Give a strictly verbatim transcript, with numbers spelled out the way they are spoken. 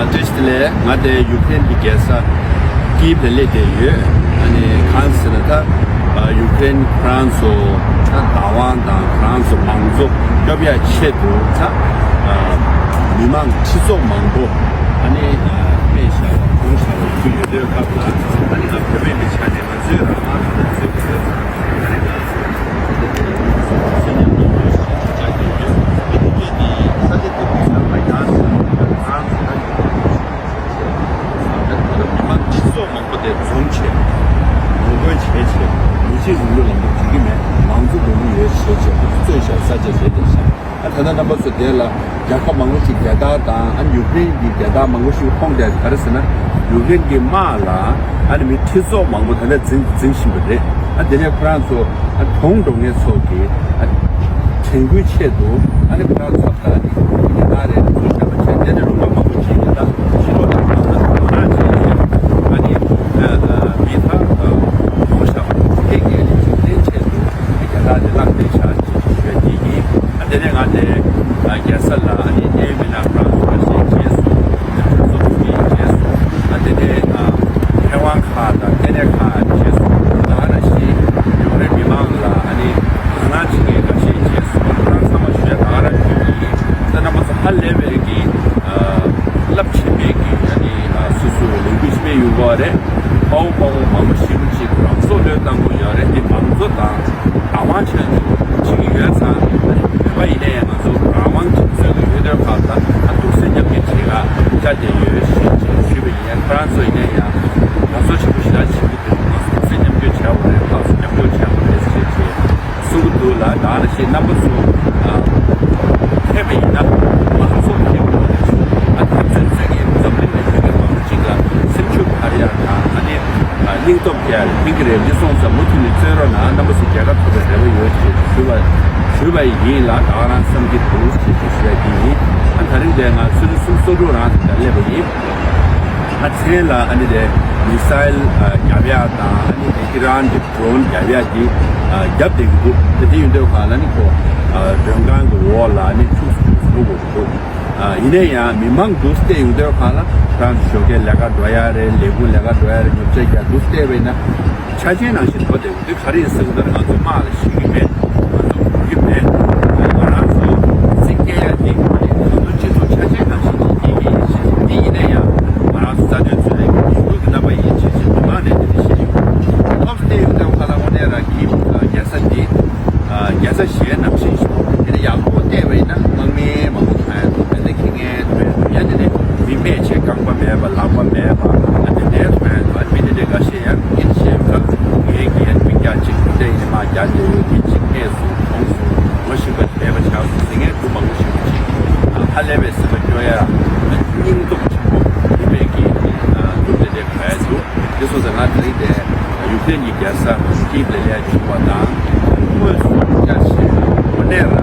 བཀྲ་ཤིས་བདེ་ལེགས། ང་དེ་ཡུཀ་རེན་གྱི་རྒྱལ་ས་ཀིབ་ལ་སླེབས་བསྡད་ཡོད། ཨ་ནི་གང་ཟེར་ན་ད་ཡུཀ་རེན་ཁོ་རང་ཚོ་ད་བདག་དབང་དང་ཁོ་རང་ཚོ་མང་གཙོ་སྐྱོབ་ཡ་ཆེད་དུ་ད་མི་མང་ཁྲི་ཚོ་མང་པོ་ཨ་ནི་སྨས་བཞག་པ་གྲོངས་བཞག་པ་ཞིག་ཡོད་དུས་སྐབས་ལ་ཨ་ནི་ང་བོད་པའི་མི་ཆ་ནས་ང་ཚོའི་རང་དབང་དང་ཚོའི་ཚོའི་ཚང་མ་ཨ་ནི་ང་ཚོ་མི་མང་སྤྱི་ཚོགས་མང་པོ་དེ་འཛོམས་བྱས། ངོ་རྒོལ་བྱས་བྱས་མི་གཅིག་རིང་ལུགས་ལམ་ལུགས་བྱེད་ཀྱི་མེད། མང་གཙོ་དགོས་ཀྱི་ཡོད་བྱས་བྱས་རྩོད་བཞག་ས་ཆ་བྱས་བསྡད་ཤག་ཨ་ད་ལྟ་རྣམ་པ་ཚོ་དེ་ལ་རྒྱལ་ཁབ་མང་པོ་ཅིག་རྒྱལ་དར་དང་ཨ་ནི་ཡུཀ་རེན་གྱི་རྒྱལ་དར་མང་པོ་ཞིག་མཐོང་བསྡད། ག་རེ་ཟེར་ན་ཡུཀ་རེན་གྱི་དམག་ལ་ཨ་ནི་མི་ཁྲི་ཚོ་མང་པོ་ད་ལྟ་འཛིང་འཛིང་བཞིན་པ་རེད། ཨ་དེ་ནས་ཁོ་རང་ཚོ་ཨ་གྲོངས་འགྲོ་མཁན་ཚོ་གི་ཨ་དྲན་སྐུལ་ཆེད་དུ་ཨ་ནི་ཁོ་རང་ཚོ་ད་ཨ་ནི་ཉིན་ལྟར་རེ་ཚོ་བྱས་པ་བྱས་དེ་ནས་ལུང་པ་མང་པོ་ཅིག་ཡིན་ལ་ཕྱི་ལོགས་ལ་ཁོ་རང་ཚོ་ཁོ་རང་བྱས་བྱས་ཨ་ནི་ཨ་ཨ་མི་ད་ཨ་གྲོངས་བཞག་པ་དེ་གའི་ལས་འཇིག་རྟེན་ཆེད་དུ་ཨ་རྒྱལ་དར་དེ་བརླག་བསྡད་བཞག་ཅེས་ཞུ་ཡ་དེ་ཡིན། ཨ་དེ་ནས་ང་དེ་ཨ་རྒྱལ་ས་ལ་ཨ་ནི་གནས་མི་སྣ་ཁོ་རང་ཚོ་ཞིག་བྱས་སོང་། སོ་སོ་གི་རྗེས་སུ་ཨ་དེ་ནས་མཁས་དབང་ཁག་དང་ལྟེ་གནས་ཁག་རྗེས་སུ་ད་ག་རང་ཞིག་ཡུཀ་རེན་མི་མང་ལ་ཨ་ནི་དོ་སྣང་བྱེད་མཁན་འགའ་ཤས་རྗེས་སུ་ཁོ་རང་ཚང་མ་ཞུ་ཡ་ད་ག་རང་ཞུ་གི་ཡིན། ད་རྣམ་པ་ཚོ་ཧ་ལས་པའི་གི་རླབས་ཆེན་པའི་གི་ཨ་ནི་སོ་སོའི་ལས་འགུལ་ཞིག་སྤེལ་ཡོང་གི་ཡོད་རེད། དཔའ་བོ་དཔའ་མོ་མང་པོ་ཞེ་པོ་ཅིག་རང་སྲོག་བློས་བཏང་གི་ཡོད་རེད། དེ་མང་གཙོ་དང་བདག་དབང་ཆེད་དུ་བྱེད་ཀྱི་ཡོད་ཙང་ཨ་ནི་བོད་པ་ཡིན་ན་ཡང་ང་ཚོ་རང་དབང་ཅིག་རྩོད་ཀྱི་ཡོད་དུས་སྐབས་ལ་ཨ་གདུང་སེམས་མཉམ་སྐྱེད་བྱེད་ག་བཅར་བསྡད་ཡོད་ཞེས་ཞུས་པ་ཡིན། ཡང་ཁོ་རང་ཚོ་ཡིན་ན་ཡང་དགའ་ཚོར་ཆེན་པོ་ཞེ་དྲག་བྱེད་ཀྱི་འདུག་ང་ཚོ་གདུང་སེམས་མཉམ་སྐྱེད་བྱས་པ་རེད། ཁོ་ཚོ་མཉམ་སྐྱེད་བྱས་པ་རེད་ཞེས་བྱས་གསུང་གི་འདུག་ལ། ད་ནང་བཞིན་རྣམ་པ་ཚོ་ཨ་ཕེབས་པ་ཡིན་ན་མང་ཚོགས་ཕེབས་དགོས་རེད། ཨ་འཐབ་རྩོད་རྩོད་མཁན་འཛམ་གླིང་ལ་ཡོད་མཁན་མང་པོ་ཅིག་ལ་སེམས་ཤུགས་འཕར་ཡག་དང་ཨ་ནི་ཨ་སྙིང་སྟོབས་རྒྱག་ཡག་ཕན་གྱི་རེད། མི་སོང་ཙང་མུ་མཐུད་ནས་རྩོད་རོགས་གནང་། རྣམ་པ་ཚོ་རྒྱལ་ཁ་ཐོབ་པའི་རེ་བ་ཡོད་ཅེས་ཞུ་བ་ཞུ་བ་ཡིན་ལ། ད་ག་རང་བསམ་གྱི་འདུག་ཅེས་ཞུ་ཡ་དེ་ཡིན། ཨ་ད་རིང་དེ་ང་ཆུ་ཚོད་སུམ་ཅུ་སོ་དྲུག་རང་དེ་འདྲ་སླེབས་པ་ཡིན། ཨ་མཚན་ལ་ཨ་ནི་དེ་མི་སའིལ་ཨ་རྒྱབ་ཡག་དང་ཨ་ནི་དེ་ཨི་རན་གྱི་ཌོ་རོན་རྒྱབ་ཡག་དེ་ཨ་རྒྱབ་བསྡད་ཀྱི་འདུག་དེ་དེ་ཡིན་དུས་གང་ལ་ནི་ཁོ་ཨ་མགྲོན་ཁང་གི་འོག་ལ་ནི་ཁྱུག་ཙམ་ཁྱུག་ཙམ་འགྲོ་དགོས་ཀྱི་འདུག་ཨ་ཡིན་ན་ཡང་མི་མང་འདུག་བལྟས་ཡོང་དུས་གང་ལ་རང་གི་ཞོགས་ཀས་ལས་ཀ་འགྲོ་ཡག་རེད། ལས་ཁུངས་ལས་ཀ་འགྲོ་ཡག་རེད། ཉོ་ཆ་རྒྱག་འདུག་བལྟས་པ་ཡིན་ན་ཆ་ཆེན་ནང་བཞིན་འགྲོ་བསྡད་ཀྱི་འདུག་ག་རེ་ཡིན་ཟེར་བ་ལྟར་ང་ཚོ་དམག་ལ་ཤི་གི་མེད། ང་ཚོ་འགྲོ་གི་མེད། ང་རང་ཚོ་ཚིག་སྐད་ཡ་དེ་ང་ཚོ་སྤྱི་ཚོགས་ཆ་ཆེན་ནང་བཞིན་གྱི་སྐད་ཡིག་ཡིན་ཞེས་དེ་ཡིན་ན་ཡང་ང་རང་ཚོ་རྩ་དོན་འཚོལ་ལས་ཀྱི་ཞུ་གི་རྣམ་པ་ཡིན་ཞེས་ཞེས་མི་མང་ནས་དེ་འདྲ་བཤད་ཡོད། ཐོབ་སྟེ་ཡོད་དུས་ཁ་ལ་དངོས་གནས་རང་གི་རྒྱལ་ས་འདི་རྒྱལ་ས་གཞན་ནང་བཞིན་ཞིག་དེ་ནས་ཡག་པོ་བལྟས་པ་ཡིན་ན་དམག་མི་མང་པོ་ཐོན་ཡ་འདུག་དེ་ནས་ཁེ་ངན་ཐོན་ཡ་འདུག་ཡ་དེ་ནས་མི་སྨད་ཆས་རྐང་པ་མེད་པ་ལག་པ་མེད་པ་དེ་འདྲའི་ཐོན་ཡ་འདུག་མི་དེ་འདྲའི་འགའ་ཤས་ཡང་ཡིན་ཞེས་ཁ་ངའི་འགན་མི་རྒྱ་གཅིག་དེ་ཡིན་མ་རྒྱ་འདྲ་བོ་མི་གཅིག་གནས་སུ་གྲོངས་སུ་ངོ་ཤེས་པ་མེད་པ་ཆགས་སུ་ཟིན་ངེས་འདུག་མང་པོ་ཞིག་ཅིག་ཧ་ལས་པའི་སེམས་པ་སྐྱོ་ཡ་སྙིང་སྟོབས་ཆེན་པོ་ཡིན་པའི་གི་འདུག་དེ་འདྲའི་ག་ཡ་འདུག་དེ་སོང་ཙང་ང་དེ་རིང་དེ་ཡུཀ་རེན་གྱི་རྒྱལ་ས་ཀིབ་ལ་སླེབས་བྱུང་བ་དང་དངོས་སུ་བཅར་ཞིང་དངོས་གནས་